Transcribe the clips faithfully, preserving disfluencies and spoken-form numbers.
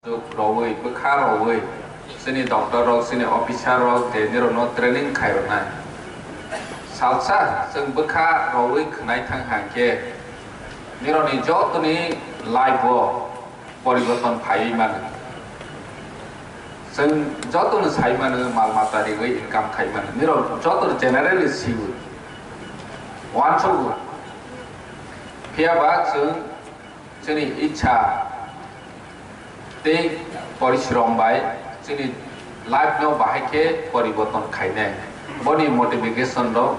Rogwi, bwkha rogwi, chini doctor rok, chini officer rok je nirokno training khairoknai. Salsa chwng bwkha rogwi khwnai thang hai khe nirokni jotoni life o poriborton phaiwi mano. Chwng jotono sai mano, mal mata riwi income khai mano. Nirok jotono generally siwi, uansugo. Phiya ba chwng chini ichha tei porishrom bai chini life no bahai khe poriborton khainai. Boni motivation rok,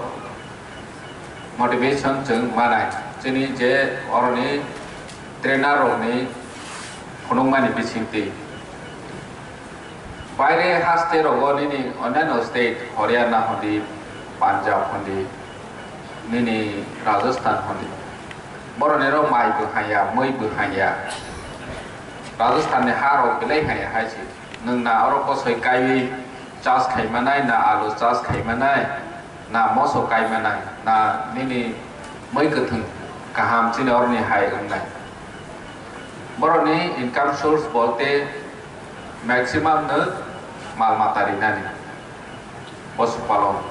motivation chwng manai. Chini je oroni trainer rokni phunukmani bisingtwi. Baire haste rogo nini onano state, Haryana hondi, Punjab hondi, nini Rajasthan hondi. Boroni ro mai bo hanya, mui bo hanya. Rajasthan ni ha rok belai hanya hai se. Nwng na oro kosoi kaiwi chas khai manai, na alu chas khai manai, na moso kai manai, na nini mui kwthwng kaham chini oroni hai wngnai. Boroni income source bolte maximum no mal mata rinani, posu palon.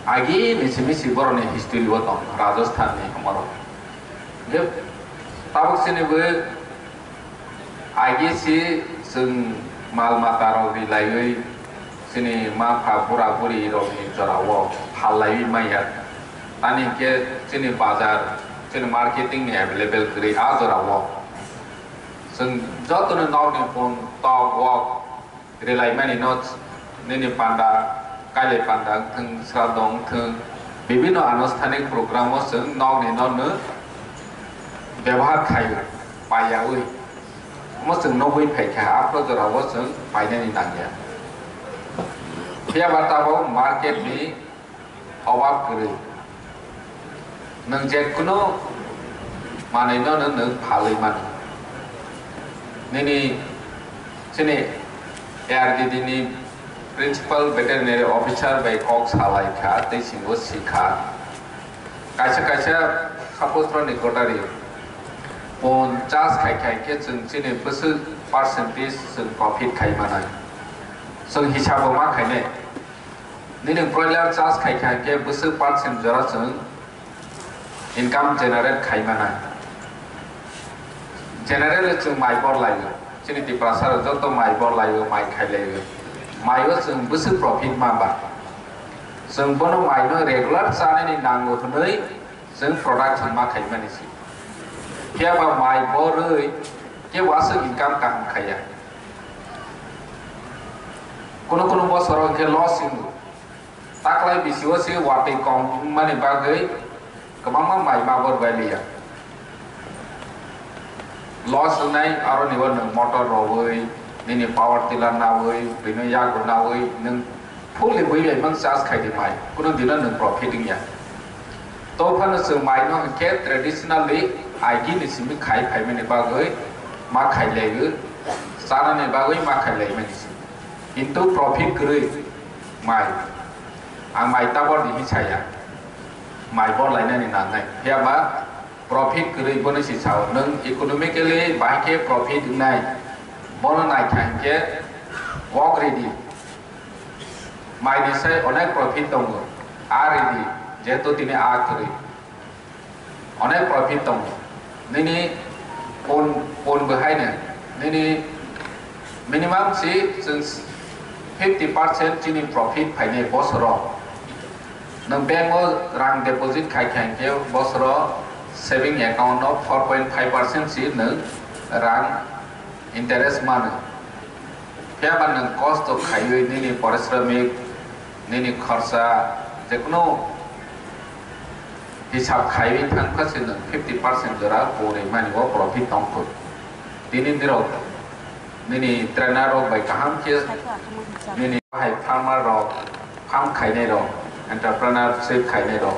Agi ni simi si boroni history o tong Rajasthan ni amaro. Je tabuk chini bo agi si chwng mal mata rok rilaiwi chini ma pha bura buri rok ni jora o phal laiwi maya. Tani hwnkhe chini bazar, chini marketing ni available kwrwi a jora o. Chwng jotono nokni phone, tok, wok, relaimani no nini panda, kailai panda wngthwng, sraddho wngthwng, bibhinno anusthanik program o chwng nokni no no bebohar khaio, paiyaui. Omo chwng nugwi phaikha, aphuru jora o chwng painani nangya. Phiya ba tabok market ni obab kwrwi. Nwng je kunu manwi no nwng phalwi mano. Nini chini A R D D ni principal veterinary officer bai kok salai kha tei singo si kha. Kaisa kaisa suppose roni gotari pon chas khai khai khe chwng chini bwswk percentage chwng profit khai manai. Chwng hisabo ma khainai. Nini broiler chas khai khai khe bwswk percent jora chwng income generate khai manai. Generally chwng mai bor laio. Chini Tiprasa rok joto mai bor laio, mai khai laio. Mai o chwng bwswk profit ma ba. Chwng bono mai no regular chanani nango hwnwi chwng production ma khai mani si. Phiya ba mai borwi kebo aswk income kaham khaiya. Kunu kunu bosoro hwnkhe loss hingo. Taklai bisi o se watwi kong wngmani bagwi kwbangma mai ma bor bai liya. Loss wngnai aroni o nwng motor rogwi, nini power tiller nawi, bini yago nawi nwng fully bui bai mang charge khai di mai, kunu dino nwng profit wngya. To phano chwng mai no hwnkhe traditionally aigi ni simi khai phaimani bagwi ma khai laiwi, chanani bagwi ma khai laimani si. Kintu profit kwrwi mai. Ang mai tabor di hinwi saya. Mai bor lainani nangnai. Phiya ba profit kwrwi bono si sao. Nwng economically bahai khe profit wngnai. Bono naikha hinkhe wok ready. Mai ni sai onek profit tongo. A ready. Jehetu tini a kwrwi. Onek profit tongo. Nini pon, pon bo haino. Nini minimum si chwng fifty percent chini profit phainai bosoro. Nwng bank o rang deposit khai khai khe bosoro saving account o four point five percent si nwng rang interest mano. Phiya ba nwng kosto khaiwi nini parisramik, nini khorsa, jekunu hisab khaiwi thang kha se nwng fifty percent jora pori mani o profit tong kho. Tini nirok, nini trainer rok bai kaham khe nini hai farmer rok, farm khainai rok, entrepreneurship khainai rok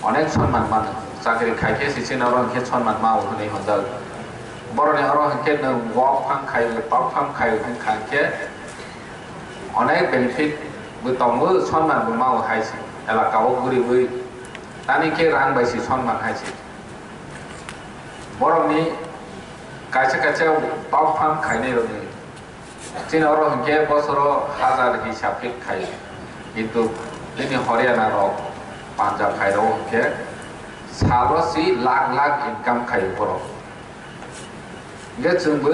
onek sonman mano. Chakri khai khe sisi no oro hwnkhe sonman ma o hwnwi hwnjak. Boroni oro hwnkhe nwng wok farm khai, tok farm khai hwnkha hwnkhe onek benefit bo tongo, sonman bo ma o hai se. Elaka o guriwi tani khe rang bai se sonman hai se. Borokni Kaisa kaisa tok phang khainai rokni. Chini oro hinkhe bosoro hazar hisab khe khai. Kintu nini Haryana rok, Punjab khai rok hinkhe salo si lakh lakh income khai borok. Hinkhe chwngbo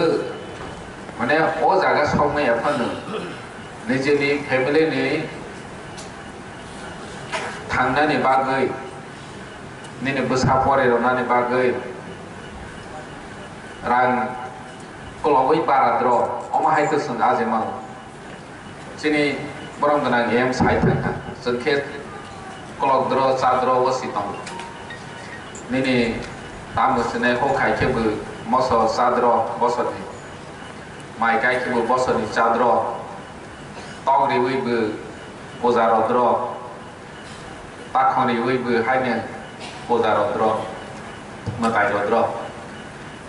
mane o jaga soknai aphano nijini family ni thangnani bagwi, nini bwsa pore rwnani bagwi rang kologwi bara dro, omo hai kwchwng ajemango. Chini borom gwnang em sai thangkha, chwng khe kolok dro, cha dro, o si tongo. Nini tamo sinai hok hai khe bo moso cha dro, bosoni mai kai khe bo bosoni cha dro, tok riwi bo puja rw dro. Takhoni wi bo haino puja rw dro, mwtai rw dro.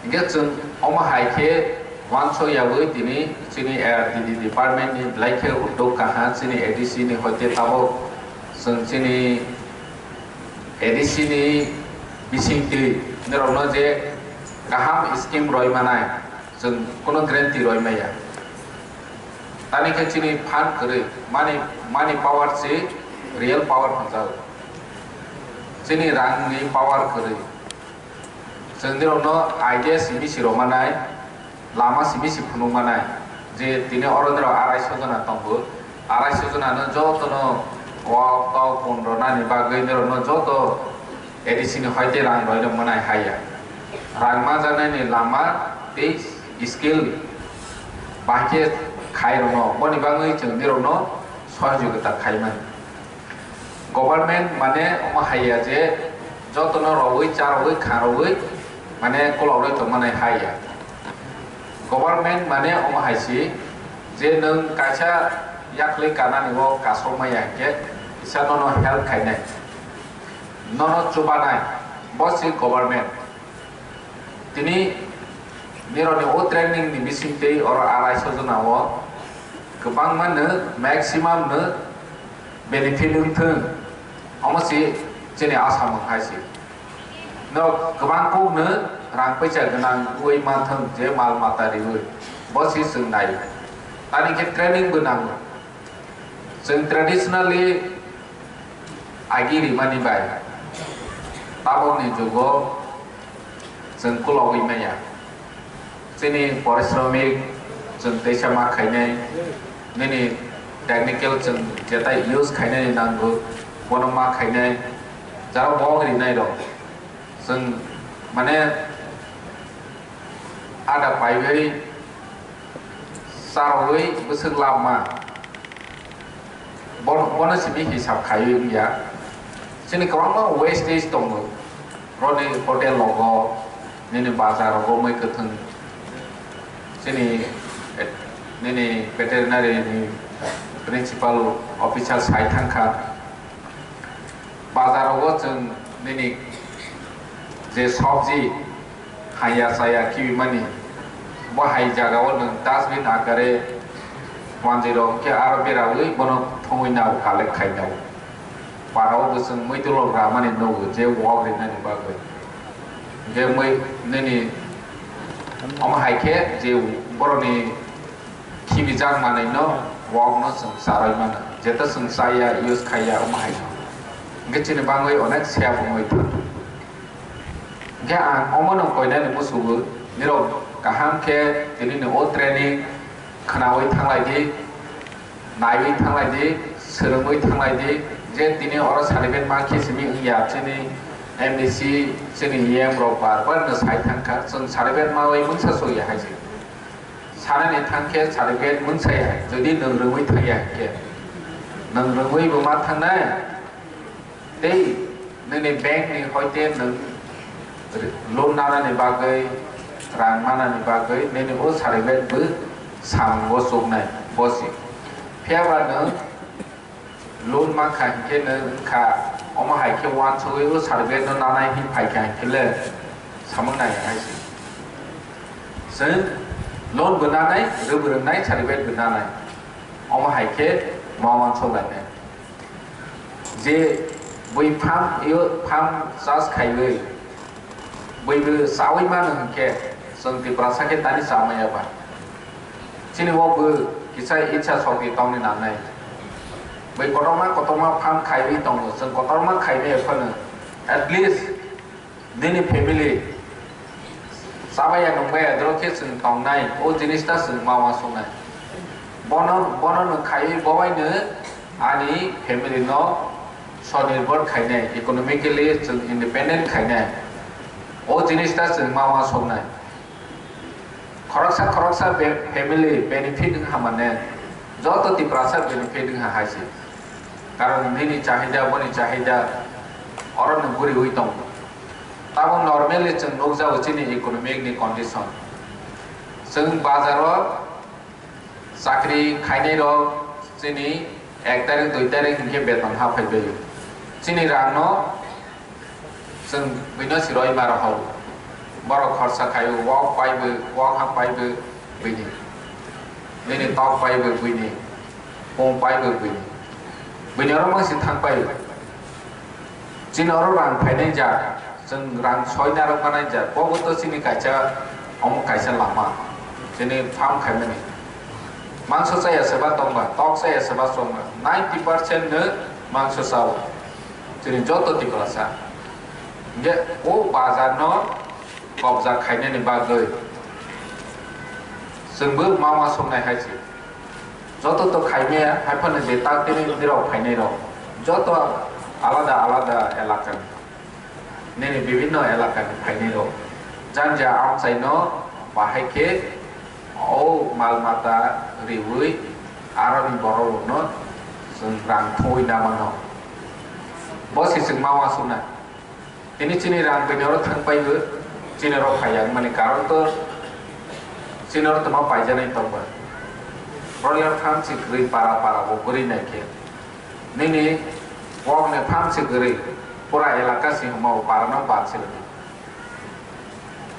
Hinkhe chwng omo hai khe uansuk yawi tini chini A R D D department ni belai khe uddog kaha chini A D C ni hoite tabuk chwng chini A D C ni bisingtwi norokno je kaham scheme roi manai. Chwng kuno guarantee roi maya. Tani khe chini fund kwrwi, money, money power se real power hwnjago. Chini rangni power kwrwi. Chwng nirokno idea simi si rw manai, lama simi si phunuk manai. Je tini oro nirok arai so jona tongo. Arai so jona no joto no wak tok pun rwnani bagwi nirok no joto A D C ni hoite rang roi rw manai haya. Rang manjaknai ni lama tei skill bahai khe khai rwno. Boni bagwi chwng nirok no sohojogita khai mani. Government mane omo haya je joto no rogwi, cha rogwi, kha rogwi mane kolok roi tong manai haya. Government mane omo hai si je nwng kaisa yaklwi kanani o kasok maya hinkhe kisa nono help khainai. Nono chubanai, bo se government. Tini nirokni o training ni bisingtwi oro arai so jona o kwbangma no, maximum no benefit wng thung, omo se chini asa mung hai se. No kwbang kok no rang paisa gwnang ui man thung je mal mata riwi, bo se chwng nai. Tani khe training bo nango. Chwng traditionally agi rimani bai tabokni jugo chwng kulogwi maya. Chini parishromik chwng teisa ma khainai, nini technical chwng jetai use khainani nango, bono ma khainai, jara bok rinai rok. Chwng mane ada paiwi charogwi bwswk labma. Bono, bono simi hisab khaiwi wngya. Chini kwbangma wastage tongo. Roni hotel rogo, nini bazar rogo mui kwthwng. Chini, eh, nini veterinary ni principal officer sai thangkha. Bazar rogo chwng nini je sabji haya chaya kibimani, bo hai jagao nwng dustbin akare manjwi rok khe aro berawi bono thongwi nao collect khai nao. Parao bo chwng muitulok ramani nugo je wok rinani bagwi. Je mui nini omo hai khe je boroni khibijak manwi no wok no chwng charwi mano. Jeto chwng chaya, use khaiya omo hai no. Hwnkhe chini bagwi onek seya wngwi thang. Hwnkhe ang omono koinani musugo, nirok kaham khe tinini o training khwnaui thanglai di, naiwi thanglai di, swrwngwi thanglai di, je tini oro certificate ma khe simi wngya, chini M D C, chini E M rok bar bar no sai thangkha, chwng certificate maui mungsa sokya hai se. Sanani thang khe certificate mungsa ya, jodi nwng rwngwi thangya hai khe. Nwng rwngwi bo ma thangnai, tei nini bank ni hoite nwng loan nanani bagwi, rang manani bagwi nini o certificate bo samungo chuknai, bo se. Phiya ba nwng loan mankha hinkhe nwng wngkha, omo hai khe uansugwi o certificate no nanai hinwi phaikha hinkhe le samung nai hai se. Chwng loan bo nanai, rwbo rwngnai, certificate bo nanai. Omo hai khe ma uansuk lainai. Je bui farm, farm chas khaiwi, bui bo chaui mano hinkhe, Chwng Tiprasa khe tani chamaya ba? Chini o bo kisa icha sokni tongni nangnai. Bai kotorma kotorma phan khaiwi tongo, chwng kotorma khaimaya phano at least nini family chabaya nungbaya doro khe chwng tongnai, o jinis ta chwng ma uansuknai. Bono, bono nwng khaiwi bobaino ani family no sonirbhor khainai, economically chwng independent khainai. O jinis ta chwng ma uansuknai. Khoroksa khoroksa be-, family benefit wngkha mane, joto Tiprasa benefit wngkha hai se. Karon nini chahida, boni chahida, oro no guriwi tongo. Tamo normally chwng nukjago chini economic ni condition. Chwng bazaro chakri khainai rok chini ek tarik, dui tarik hinkhe beton ha phaibai. Chini rang no chwng buino siroi ma rohor. Borok khorsa khaio, wok paibo, wok ha paibo buini. Nini tok paibo buini. Pung paibo buini. Buini oro mangsi thang paibo. Chini oro rang phainai ja, chwng rang soi narwk manai ja, bobo to chini kaisa, omo kaisa lama, chini farm khaimani. Mangso chaya se ba tongba, tok chaya se ba chongba, ninety percent no mangso chao. Chini joto Tiprasa. Hinkhe o bazar no kobja khainani bagwi chwngbo ma uansuknai hai se. Joto to khaimaya, hai phano je tak tini dirok phainai rok, joto alada alada elaka ni, nini bibhinno elaka ni phainai rok. Jang ja amchai no bahai khe o mal mata riwi aroni borok rok no chwng rang thumwi na mano. Bo se chwng ma uansuknai. Tini chini rang bini oro thang paibo, chini oro phaiya wngmani karon to chini oro twma paijanai tongba. Broiler farm se kwrwi para para bo kwrwi naikhe. Nini pokni farm se kwrwi, pura elaka se hwnma bo para no bad se rwdi.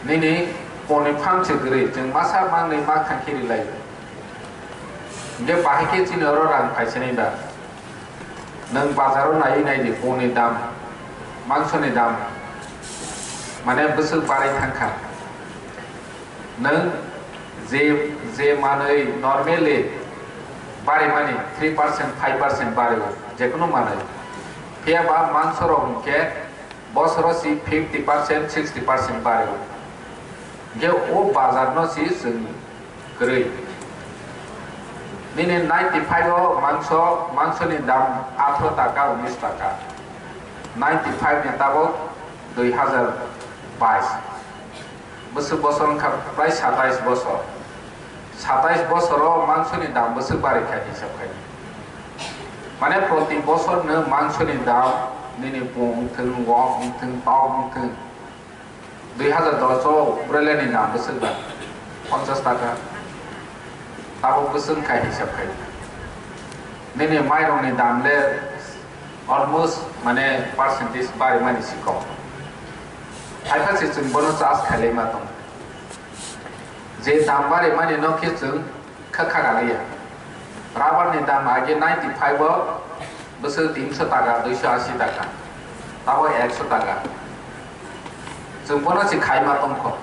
Nini poni farm se kwrwi, chwng masa mangni ma thang khe rilai. Hinkhe bahai khe chini oro rang phaisinai ba? Nwng bazaro naiwi naidi, pungni dam, mangsoni dam, mane bwswk barwi thangkha. Nwng je, je manwi normally barimani three percent, five percent bario, jekunu manwi. Phiya ba mangsorok hinkhe bosoro si fifty percent, sixty percent bario. Hinkhe o bazarno si chwng kwrwi. Nini ninety five o mangso, mangsoni dam atharo taka, unis taka. Ninety five ni tabok dui hazar bais. Bwswk bosor wngkha prai satais bosor. Satais bosoro mangsoni dam bwswk barikha hisab khai. Mane proti bosor no mangsoni dam nini pung wngthwng, wok wngthwng, tok wngthwng. Dui hazar dos o broiler ni dam bwswk ba ponchas taka. Tabuk bwswk khai hisab khai. Nini mairok ni dam le almost mane percentage barimani sikok. Haikha se chwng bono charge khailai ma tong. Je dam barimani no khe chwng kha kha kaliya. Rubber ni dam age ninety five o bwswk tinso taka, duiso asi taka, tabo ekso taka. Chwng bono se khai ma tongkho.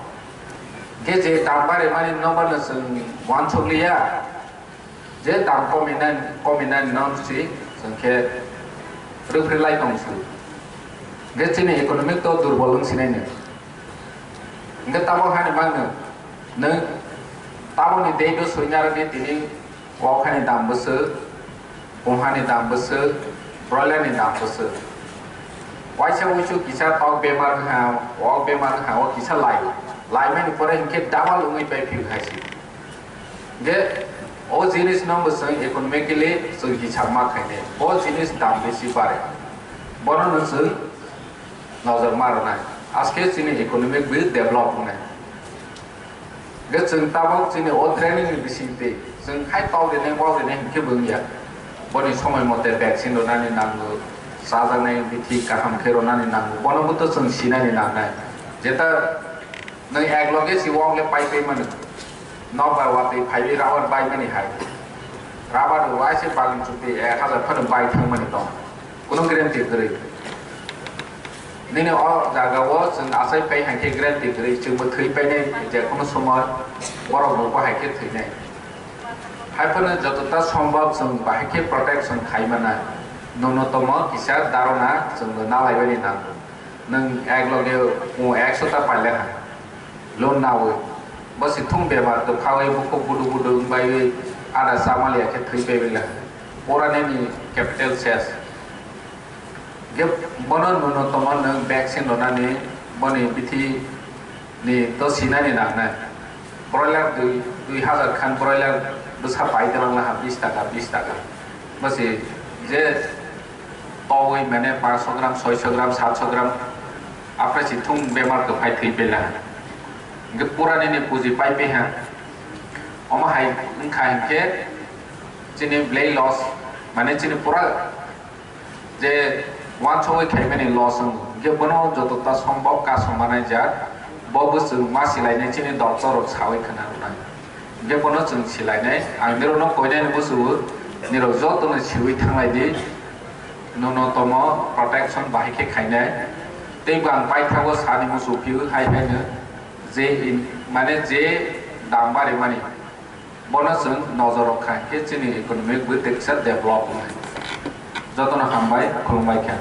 Khe je dam barimani no bano chwng uansuk liya. Je dam kominani, kominani no si chwng khe rwphri lai tong su. Khe chini economic to durbol wng sinai no. Hinkhe tabo hani mangno, nwng taboni date o soinarwkni tini wakhani dam bwswk, punghani dam bwswk, broiler ni dam bwswk. Waisa wuisu kisa tok bemar wngkha, wok bemar wngkha, o kisa lai. Laimani pore hinkhe double wngwi pai phiyok hai se. Hinkhe o jinis no bo chwng economically chwng hisab ma khainai. Bo jinis dam besi bare. Bono no chwng nojor ma rwnai. Aske chini economic bo develop wngnai. Hinkhe chwng tabok chini o training ni bisingtwi chwng hai tok rinai, wok rinai hinkhe bo wngya. Boni somoi mote vaccine rwnani nango, chajaknai bithi kaham khe rwnani nango. Bono bo to chwng sinani nangnai. Jeta nwng ek loge si wok le pai pai mano. Nok bai watwi phaiwi rubber bai mani hai. Rubber rw waise bagwi chukti ek hazar phano bai thang mani tong. Kuno guarantee kwrwi. Nini o jaga o chwng achai pai hai khe guarantee kwrwi, chwngbo thwi painai, je kono somoy borok bo bahai khe thwinai. Hai phano jotota sombhob chwng bahai khe protection khai mana, nunnotomo kisa dharona chwngbo nalai bani nango. Nwng ek loge o ekso ta paile ha, loan nawi. Bo si thung bemar kwphawi bukhuk budu budu wngbai ada chamaliya khe thwi pai bela. Pura nini capital ses. Ge bono nunnotomo nwng vaccine rwnani boni bithi ni to sinani nangnai. Broiler dui, dui hajar khan broiler bwsa pai twlang laha bis taka, bis taka. Bo si je towi mane paanch sho gram, soi sho gram, sat sho gram, apre si thung bemar kwphai thwi pela. Hingke pura nini puji pai pai ha. Omo hai wngkha hingke chini belai loss, mane chini pura je wansugwi khaimani loss wngo. Hingke bono jotota sombhob kasom manai jak, bo bwswng ma silainai chini doctor rok sawi khna rwnai. Hingke bono chwng silainai, ang nirokno koinani bwswgo, nirok jotono siwi thanglai di, nunnotomo protection bahai khe khainai. Teibo ang paithago sani muchung phio hai haino je in, mane je dam barimani, bono chwng nojor rok kha khe chini economic bo teksa develop wngnai. Jotono hambai, khulumbai kha.